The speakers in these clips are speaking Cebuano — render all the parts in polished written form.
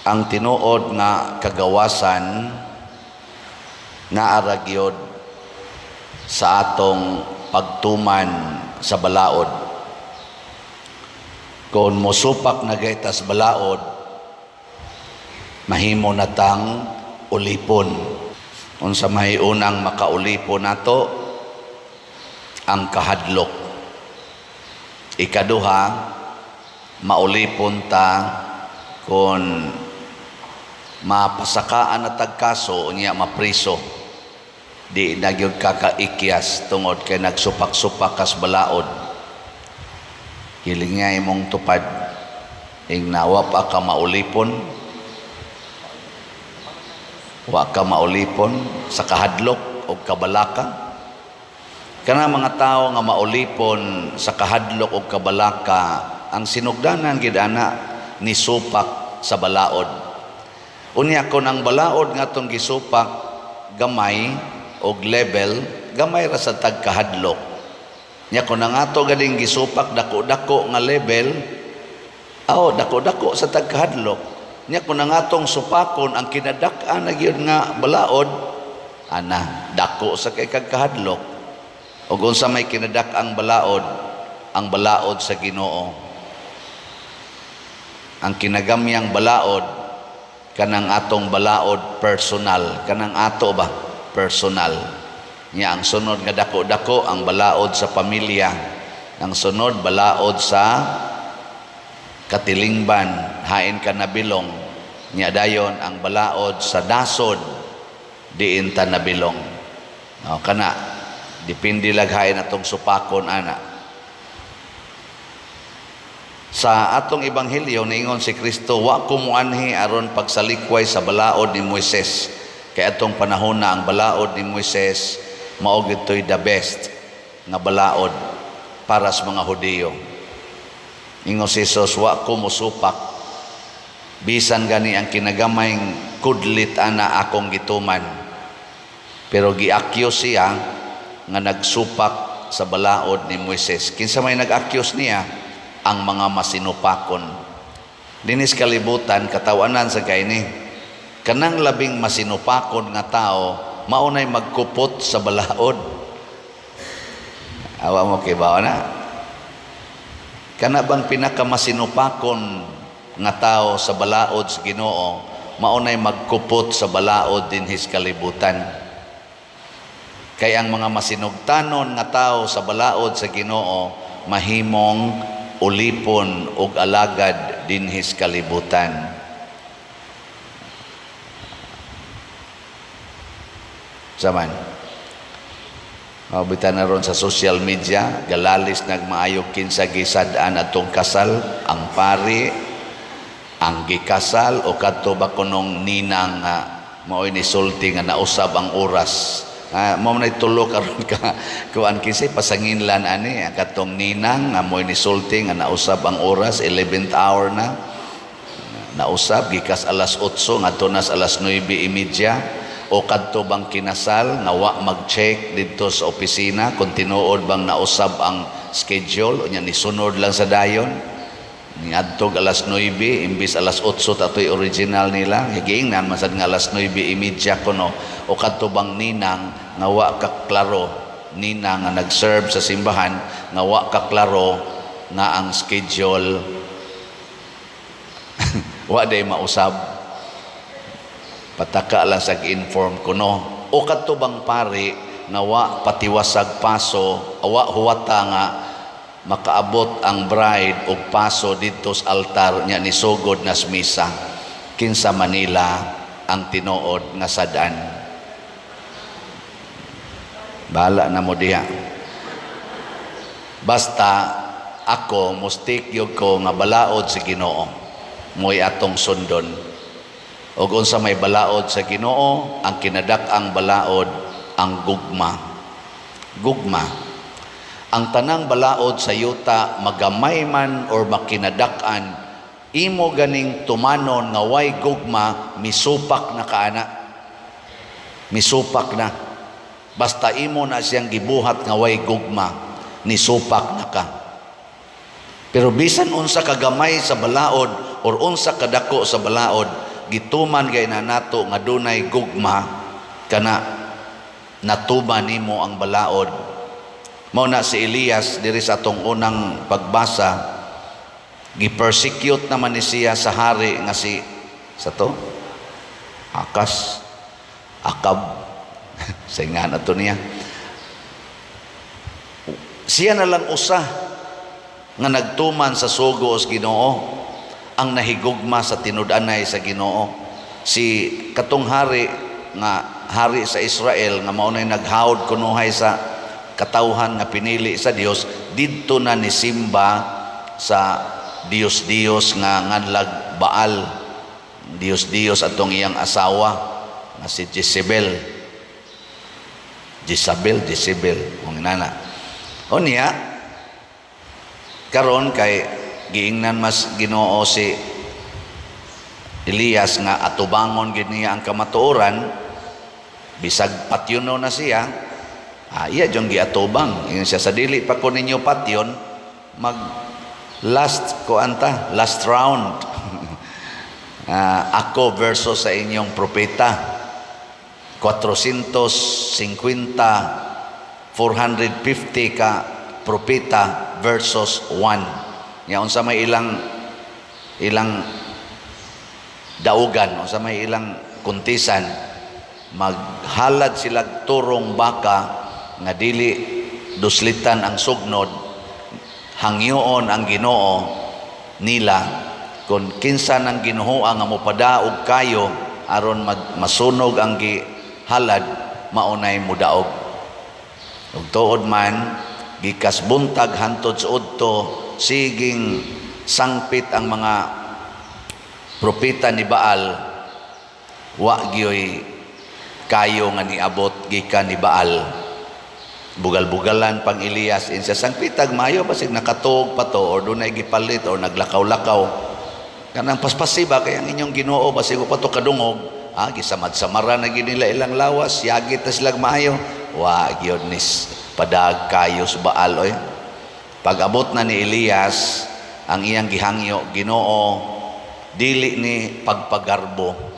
Ang tinuod nga kagawasan naa ra gyud sa atong pagtuman sa balaod. Kung mosupak na gayud tas balaod, mahimo na tang ulipon. Unsa may unang makaulipon nato? Ang kahadlok. Ikaduha, maulipon ta kung mapasakaan na tag kaso, unya mapriso. Di na gyud ka kaikyas tungod kay nagsupak-supak kas balaod. Hiling nga imong tupad, ing nawa pa ka maulipon, wa ka maulipon sa kahadlok o kabalaka. Kana mga tao nga maulipon sa kahadlok o kabalaka, ang sinugdanan gid ana ni supak sa balaod. Unya kon ang balaod nga atong gisupak gamay og level, gamay ra sa tagkahadlok. Nya kon ang ato ganing gisupak dako-dako nga level, aw, dako-dako sa tagkahadlok. Nya kon ang atong supakon ang kinadak-an na gyud nga balaod, ana, dako sa kay kag kahadlok. Ug unsa may kinadak-ang balaod? Ang balaod sa Ginoo. Ang kinagamyang balaod, kanang atong balaod personal, kanang ato ba personal. Nya ang sunod nga dako-dako, ang balaod sa pamilya. Ang sunod, balaod sa katilingban, hain ka nabilong. Nya dayon ang balaod sa nasod diin ta nabilong. No, kana depende lag hain atong supakon ana. Sa atong ebanghelyo, niingon si Kristo, "Wa ko muanhi aron pagsalikway sa balaod ni Moises." Kay atong panahon na, ang balaod ni Moises mao gitoy the best nga balaod para sa mga Hudiyo. Ingon si Jesus, "Wa ko musupak, bisan gani ang kinagamayng kudlit ana akong gituman." Pero gi-accuse siya nga nagsupak sa balaod ni Moises. Kinsa may nag-accuse niya? Ang mga masinupakon. Dinis kalibutan, katawanan sa kay ni. Kanang labing masinupakon nga tao, maunay magkupot sa balaod. Awa mo kay na? Kana bang pinakamasinupakon nga tao sa balaod sa Ginoo, maunay magkupot sa balaod dinhis kalibutan. Kay ang mga masinugtanon nga tao sa balaod sa Ginoo, mahimong ulipon ug alagad dinhis kalibutan. Saman. Mabita na ron sa social media, galalis nagmaayo kinsa gisad-an atong kasal, ang pari, ang gikasal, o kadto ba kunong ninang nga mao'y nisulti nga nausab ang oras. Ah, mao man tulo karon ka kuan, kasi pasanginlan ani ang katong ninang nga mo'y nisulti nga nausab ang oras, 11th hour na nausab, gikas alas 8 ngadto nas alas 9:30, o kadto bang kinasal nga wa mag-check didto sa opisina kung tinuod bang nausab ang schedule, unya nisunod lang sa dayon, niadtog alas 9 imbis alas 8 tatoy original nila, giingnan man sad nga alas 9:30 kuno, o kadto bang ninang nga wa ka klaro, ninang nga nag-serve sa simbahan nga wa ka klaro nga ang schedule wa day mausab, pataka lang sa inform kuno, o kadto bang pari nga wa patiwasag paso, awa huwata nga makaabot ang bride og paso didto sa altar nya nisugod na sa misa. Kinsa Manila ang tinuod nga sad-an? Bahala na mo diha. Basta ako, mustik gyud ko nga balaod sa Ginoo mo'y atong sundon. Ug unsa may balaod sa Ginoo? Ang kinadak-ang balaod, ang gugma. Gugma. Ang tanang balaod sa yuta, magamay man or makinadak-an, imo ganing tumanon nga way gugma, misupak na kaana. Misupak na. Basta imo na siyang gibuhat nga way gugma, nisupak na ka. Pero bisan unsa kagamay sa balaod or unsa kadako sa balaod, Gituman gay na nato nga dunay gugma, kana natuman nimo ang balaod. Mao na si Elias diri sa atong unang pagbasa, gi-persecute naman ni siya sa hari nga si sa to Akas Akab sa nga na to niya. Siya na lang usa nga nagtuman sa sugo sa Ginoo, ang nahigugma sa tinud-anay sa Ginoo. Si katong hari nga hari sa Israel nga mao nay naghawd kunuhay sa katawhan nga pinili sa Dios, didto na ni simba sa Dios-Dios nga nganlag Baal, Dios-Dios atong iyang asawa nga si Jezebel, Jezabel, Jezebel kung nana. O niya karon kay giingnan mas Ginoo si Elias nga atubangon gid niya ang kamatuoran bisag patyono na siya. Ah, iya jung giatubang. Ingon siya, "Sa dili pa ko ninyo patyon, mag last ko anta, last round. Ah, ako versus sa inyong propeta, 450, 450 ka propeta versus 1 nya. Unsa may ilang daugan, unsa may ilang kuntisan? Maghalad sila turong baka nga dili duslitan ang sugnod, hangyoon ang Ginoo nila kung kinsa nang Ginoo nga mopadaog kayo aron masunog ang gihalad, maunay mudaog." Ug tuod man, gikas buntag hantod sa udto, siging sangpit ang mga propeta ni Baal, wa gyoy kayo nga niabot gikan ni Baal. Bugal-bugalan pang Elias insa, "Sangpitag mayo, basig nakatuog pa to or dunay gipalit or naglakaw-lakaw." Kanang paspasi ba kay ang inyong Ginoo basig pa to kadungog. Ah, gisamad-samara na gid nila ilang lawas, yagit na silang maayo. Wa gyud nis padag kayo sa Baal oy. Pag-abot na ni Elias, ang iyang gihangyo, "Ginoo, dili ni pagpagarbo.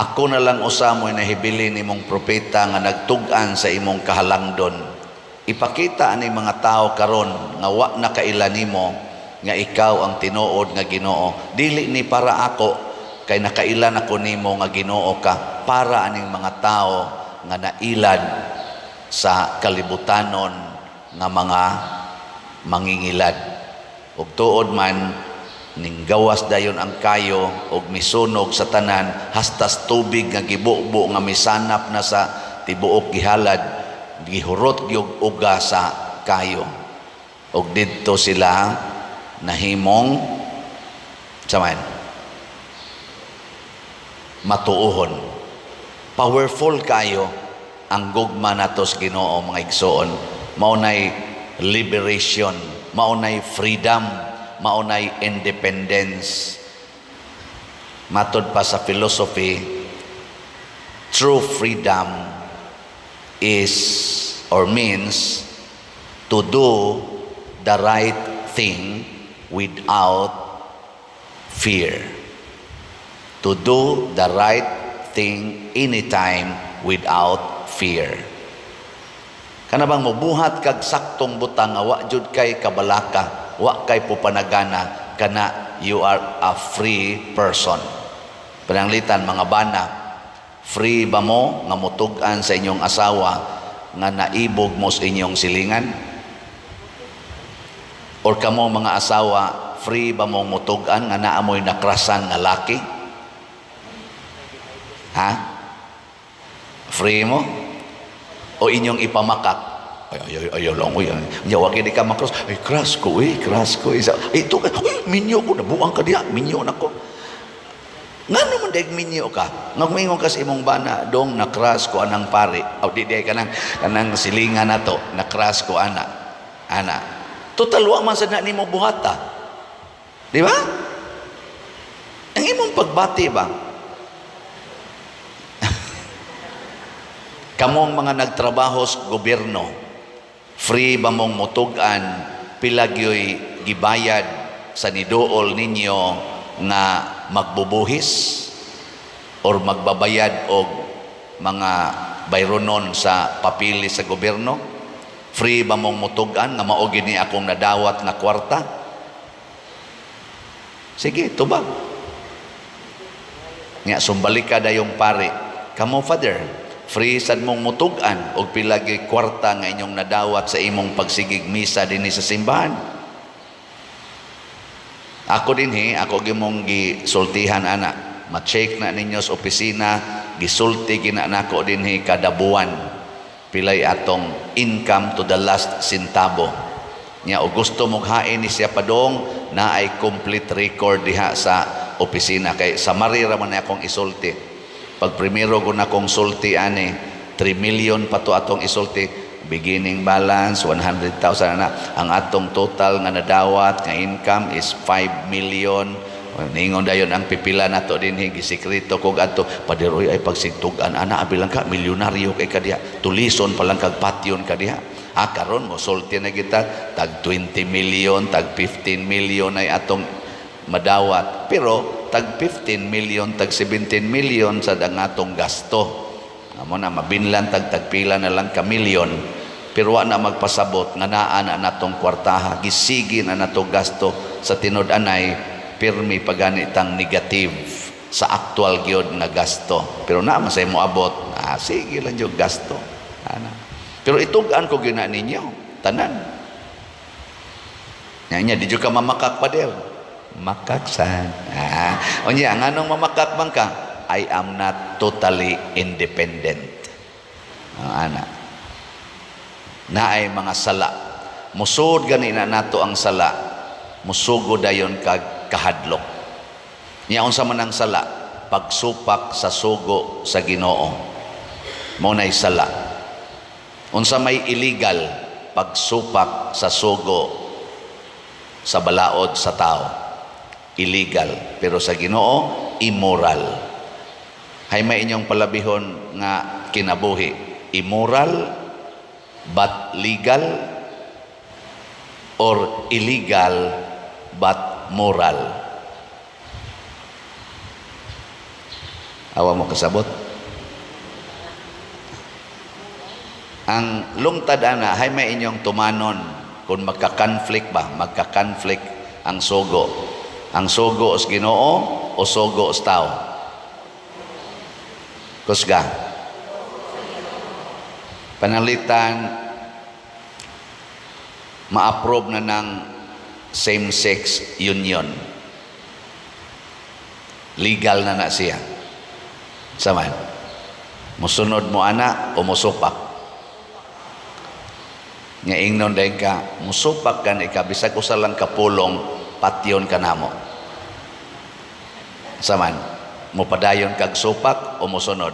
Ako na lang usa mo'y nahibili nimong propeta nga nagtug-an sa imong kahalangdon. Ipakita ani mga tao karon nga wa na kaila nimo nga ikaw ang tinuod nga Ginoo. Dili ni para ako, kay nakailan ako nimo nga Ginoo ka, para aning mga tao nga nailad sa kalibutanon nga mga mangingilad." Ug tuod man, ninggawas dayon ang kayo ug misunog sa tanan, hastas tubig nga gibubo nga misanap na sa tibuok gihalad, gihurot gyud uga sa kayo. Ug didto sila nahimong saman matuohon. Powerful kayo ang gugma nato sa Ginoo, mga igsoon. Mao nay liberation, mao nay freedom, mao nay independence. Matod pa sa philosophy, true freedom is or means to do the right thing without fear, to do the right thing anytime without fear. Kana bang mubuhat kag saktong butang nga wa jud kay kabalaka, wa kay pupanagana, kana you are a free person. Pananglitan mga bana, free ba mo nga mutug-an sa inyong asawa nga naibog mo sa inyong silingan? Or kamo mga asawa, free ba mong mutug-an nga naamoy nakrasan nga laki? Ha? Free mo? O inyong ipamakak? "Ay, ay, ay, ayaw lang, uy. Ay, yawa di ka makross. Ay, crush ko, eh, crush ko. Eh. Ito, uy, minyo ko, nabuang ka diha, minyo na ko." Nga naman dahil minyo ka? Nga kumingon ka sa imong bana, "Dong, na-crush ko anang pare. O di di kanang silingan na to, na-crush ko ana. Ana." Total, wa man sa na nimo buhata. Di ba? Ang imong pagbati ba? Kamong mga nagtrabaho sa gobyerno, free ba mong mutug-an pila gyoy gibayad sa niduol ninyo nga magbubuhis? Or magbabayad og mga bayronon sa papili sa gobyerno? Free ba mong mutugan nga mao gini akong nadawat nga kwarta? Sige, tubag. Nga sumbalik ka dayong pare. Kamo, Father, free sad mong mutugan og pila gyud kwarta nga inyong nadawat sa imong pagsigig misa dinhi sa simbahan. Ako dinhi, ako gimong gisultihan ana. Ma-check na ninyo sa opisina, gisulti gina nako dinhi kada buwan. Pilay atong income to the last centavo. Nya og gusto mong hain ni siya padong, naay complete record diha sa opisina kay sa ra man akong isulti. Pag primero ko na akong sulti ani, 3 million pa to atong isulti, beginning balance 100,000 na, ang atong total nga nadawat nga income is 5 million. Ningon dayon ang pipila nato dinhi, gisikreto kog adto, "Pader, oy, ay pagsigtugan ana, abilang ka milyonaryo kay kadiha, tulison pa lang kag patyon ka diha." Ah, karon mo sulti na kita tag 20 million, tag 15 million ay atong madawat, pero tag 15 million, tag 17 million sa ang atong gasto. Amo na mabinlan tag tagpila na lang ka milyon, pero wa na magpasabot nga naa na natong kwartaha. Gisigi na nato gasto sa tinud-anay, pirmi pagani tang negative sa actual gyud nga gasto, pero naa man say moabot. Ah, sige lang gyud gasto ana, pero itug-an ko gyud na ninyo tanan. Nya nya di jud ka mamakak, pader. Makaksan. Ah, unya nganong mamakak man ka? I am not totally independent. Ah, ana. Naay mga sala. Musod gani na nato ang sala. Musugo dayon kag kahadlok. Nya unsa man ang sala? Pagsupak sa sugo sa Ginoo. Mao nay sala. Unsa may illegal? Pagsupak sa sugo sa balaod sa tao. Illegal. Pero sa Ginoo, immoral. Hay may inyong palabihon nga kinabuhi. Immoral but legal or illegal but moral? Awa mo kasabot? Ang lungtad ana, hay may inyong tumanon kung magka-conflict ba, magka-conflict ang sugo. Ang sugo sa Ginoo o sugo sa tao? Kusga. Panalitan ma-approve na ng same-sex union. Legal na na siya. Saman. Musunod mo ana o musupak? Nga ingnon dayon ka, musupak ka ka, bisag usa lang ka pulong, patyon ka namo. Saman, mupadayon kag supak o musunod?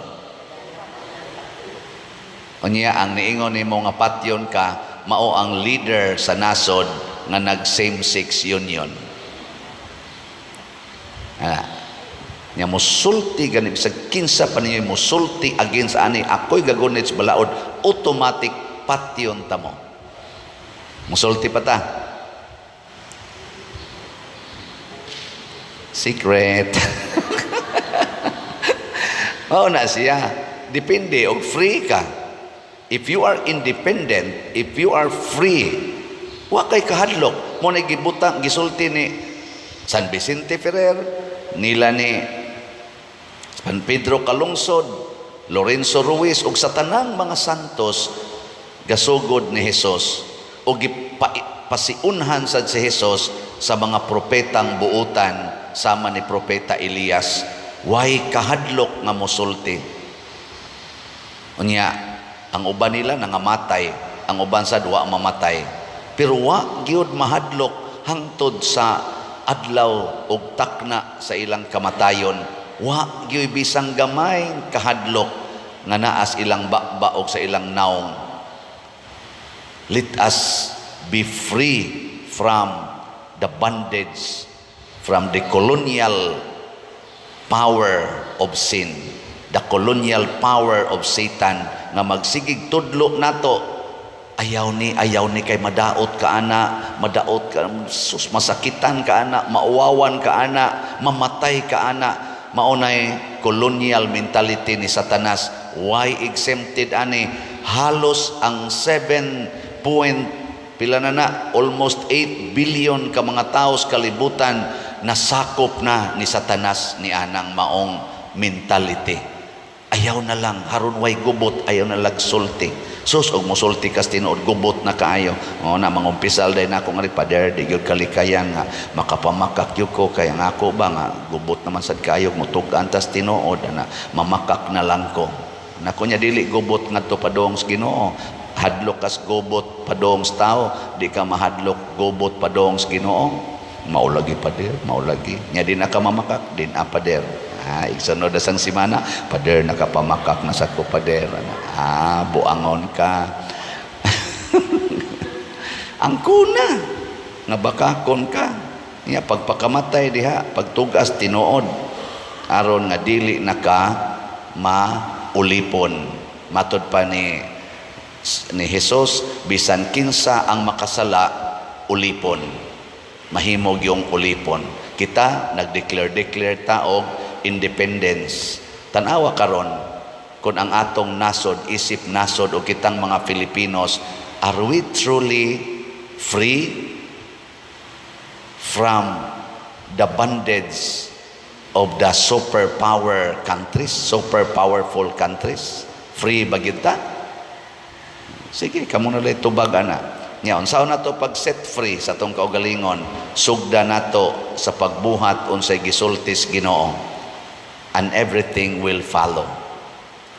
Unya ang niingon nimo nga patyon ka, mao ang leader sa nasod nga nag same-sex union. Ah, nya musulti gani bisag kinsa pa ninyo musulti against ani, ako'y gagunit sa balaod, automatic patyon ta mo. Musulti pa ta. Secret. Mao na siya. Depende og free ka. If you are independent, if you are free, wa kay kahadlok. Mo na gibutang gisulti ni San Vicente Ferrer, nila ni San Pedro Calungsod, Lorenzo Ruiz ug sa tanang mga santos gasugod ni Jesus o gipasiunhan sad si Jesus sa mga propetang buutan sama ni Propeta Elias, way kahadlok nga mosulti. Unya ang uban nila nangamatay, ang uban sad wa mamatay, pero wa gyud mahadlok hangtod sa adlaw ug takna sa ilang kamatayon. Wa gyud bisang gamay kahadlok nga naas ilang baba og sa ilang naong. Let us be free from the bondage, from the colonial power of sin, the colonial power of Satan nga magsigig tudlo nato, ayaw ni kay madaot ka ana, madaot ka, sus, masakitan ka ana, mauwawan ka ana, mamatay ka ana. Maunay colonial mentality ni Satanas. Why exempted ani? Halos ang 7 point pila na na, almost 8 billion ka mga tao sa kalibutan nasakop na ni Satanas ni anang maong mentality. Ayaw na lang haron way gubot, ayaw na lag sulti. Sus, og mosulti kas tinuod, gubot na kaayo. O na mangumpisal day na ako nga, "Pader, di gyud kalikayan nga makapamakak gyud ko kay ang ako ba nga gubot naman sad kaayo, mutug-an tas tinuod na mamakak na lang ko." Nako nya dili gubot ngadto padung sa Ginoo. Hadlok kas gubot padung sa tao, di ka mahadlok gubot padung sa Ginoo. "Maulagi, pader, maulagi." Nya di na ka mamakak, din a, pader. Ah, igsunod na sang simana, "Pader, nakapamakak na sa ko, pader." Ah, buangon ka. Ang kuna nga bakakon ka. Nya pagpakamatay diha, pagtugas tinuod aron nga dili na ka maulipon. Matod pa ni Jesus, bisan kinsa ang makasala, ulipon. Mahimog yung ulipon. Kita nag-declare declare ta og independence. Tan-awa karon kung ang atong nasod isip nasod o kitang mga Filipinos, are we truly free from the bondage of the superpower countries, super powerful countries? Free ba gyud ta? Sige, kamo na lang tubag ana. Nya unsaon nato pag set free sa atong kaugalingon? Sugda nato sa pagbuhat unsay gisultis Ginoo and everything will follow.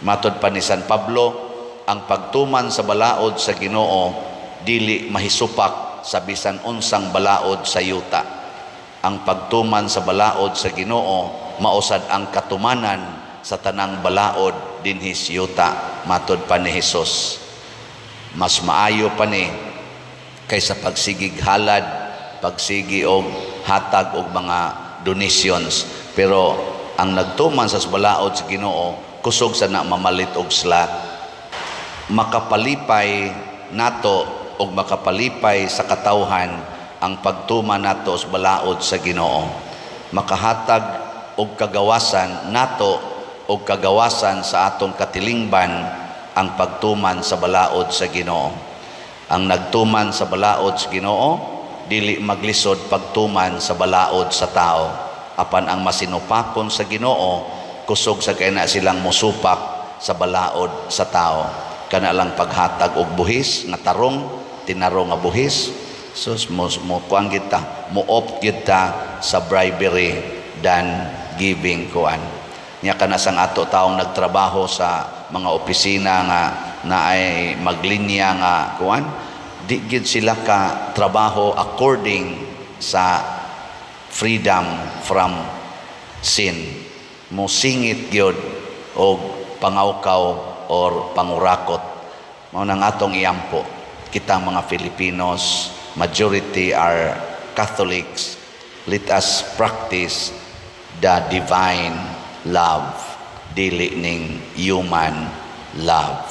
Matod pa ni San Pablo, ang pagtuman sa balaod sa Ginoo dili mahisupak sa bisan unsang balaod sa yuta. Ang pagtuman sa balaod sa Ginoo mausad ang katumanan sa tanang balaod dinhi sa yuta, matod pa ni Jesus. Mas maayo pa ni kaysa pagsigig halad, pagsigi og hatag og mga donations. Pero ang nagtuman sa balaod sa Ginoo, kusog sa na mamalit og slot. Makapalipay nato og makapalipay sa katawhan ang pagtuman nato sa balaod sa Ginoo. Makahatag og kagawasan nato og kagawasan sa atong katilingban ang pagtuman sa balaod sa Ginoo. Ang nagtuman sa balaod sa Ginoo dili maglisod pagtuman sa balaod sa tao. Apan ang masinupakon sa Ginoo, kusog sa kay na silang musupak sa balaod sa tao. Kana lang paghatag og buhis nga tarong, tinarong nga buhis. Sus, mo kuan kita, mo opt kita sa bribery than giving kuan. Nya kana sang ato taong nagtrabaho sa mga opisina nga naay maglinya nga kuan, di gid sila ka trabaho according sa freedom from sin. Mo singit gyud og pangawkaw or pangurakot. Mao nang atong iampo kita mga Filipinos, majority are Catholics, let us practice the divine love, dili ning human love.